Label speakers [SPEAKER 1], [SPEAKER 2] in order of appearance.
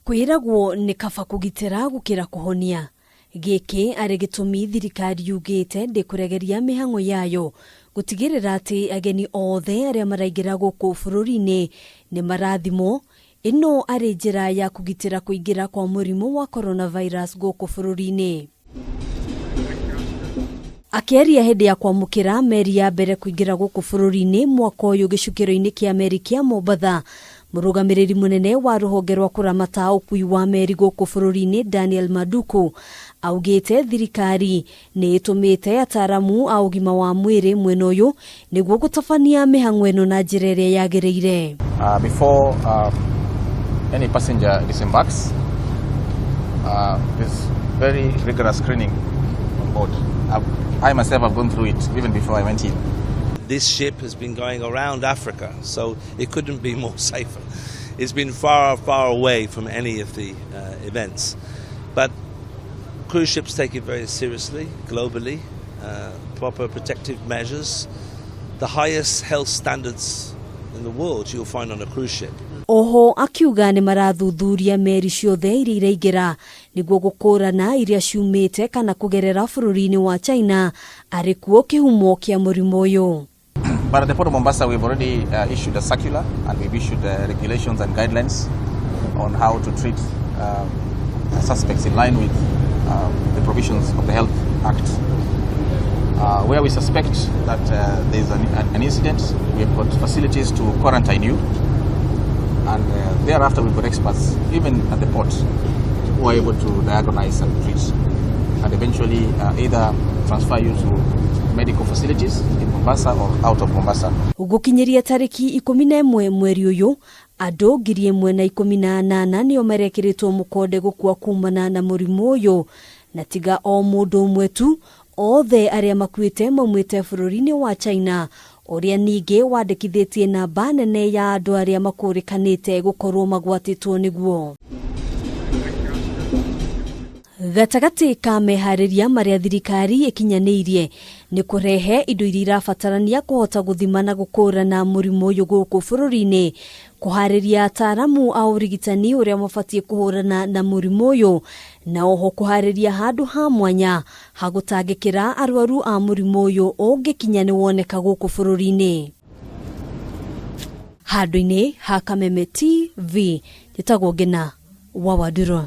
[SPEAKER 1] Kwĩragwo nĩ kaba kũgitĩra gũkĩra kũhonia. Gĩkĩ arĩ gĩtũmi thirikari yugĩte ndĩkũregeria mĩhang'o yayo gũtigĩrĩra atĩ ageni othe arĩa maraingĩra gũkũ bũrũri-inĩ nĩ marathimwo. Ĩno arĩ njĩra ya kũgitĩra kũingĩra kwa mũrimũ wa coronavirus gũkũ bũrũri-inĩ. Akĩaria hĩndĩ ya kwamũkĩra meri ya mbere kũingĩra gũkũ bũrũri-inĩ mwaka ũyũ gĩcukĩro-inĩ kĩa meri kĩa Mombatha, mũrũgamĩrĩri mũnene wa rũhonge rwa kũramata ũkui wa meri gũkũ bũrũri-inĩ Daniel Maduku augĩte thirikari nĩ ĩtũmĩte ataramu a ũgima wa mwĩrĩ mwena ũyũ nĩguo gũtabania mĩhang'o ĩno na njĩra ĩrĩa yagĩrĩire.
[SPEAKER 2] Before any passenger disembarks, there's very rigorous screening on board. I myself have gone through it even before I went in.
[SPEAKER 3] This ship has been going around Africa, so it couldn't be more safer. It's been far, far away from any of the events. But cruise ships take it very seriously globally, proper protective measures, the highest health standards in the world you'll find on a cruise ship.
[SPEAKER 1] Oho akiuga nĩ marathuthuria meri ciothe iria iraingĩra nĩguo gũkũrana iria ciumĩte kana kũgerera bũrũri-inĩ wa China arĩ kuo kĩhumo kĩa mũrimũ ũyũ.
[SPEAKER 2] But at the Port of Mombasa, we've already issued a circular and we've issued regulations and guidelines on how to treat suspects in line with the provisions of the Health Act. Where we suspect that there's an incident, we have got facilities to quarantine you. And thereafter, we've got experts, even at the port, who are able to diagnose and treat and eventually either transfer you to medical facilities in Mombasa or out of Mombasa.
[SPEAKER 1] Gũkinyĩria tarĩki 11 mweri ũyũ, andũ 1,018 nĩo marekĩrĩtwo mũkonde gũkua kumana na mũrimũ ũyũ, na tiga o mũndũ ũmwe tu, othe arĩa makuĩte maumĩte bũrũri-inĩ wa China, ũrĩa ningĩ wandĩkithĩtie namba nene ya andũ arĩa makũrĩkanĩte gũkorwo magwatĩtwo nĩguo. Gatagatĩ ka meharĩria marĩa thirikari ĩkinyanĩirie nĩ kũrehe indo iria irabatarania kũhota gũthima na gũkũrana mũrimũ ũyũ gũkũ bũrũri-inĩ, kũharĩria ataaramu a ũrigitani ũrĩa mabatiĩ kũhũrana na mũrimũ ũyũ, na oho kũharĩria handũ ha mwanya ha gũtangĩkĩra arwaru a mũrimũ ũyũ ũngĩkinya nĩ woneka gũkũ bũrũri-inĩ. Handũ-inĩ ha Kameme TV, njĩtagwo Ngina wa Wanduro.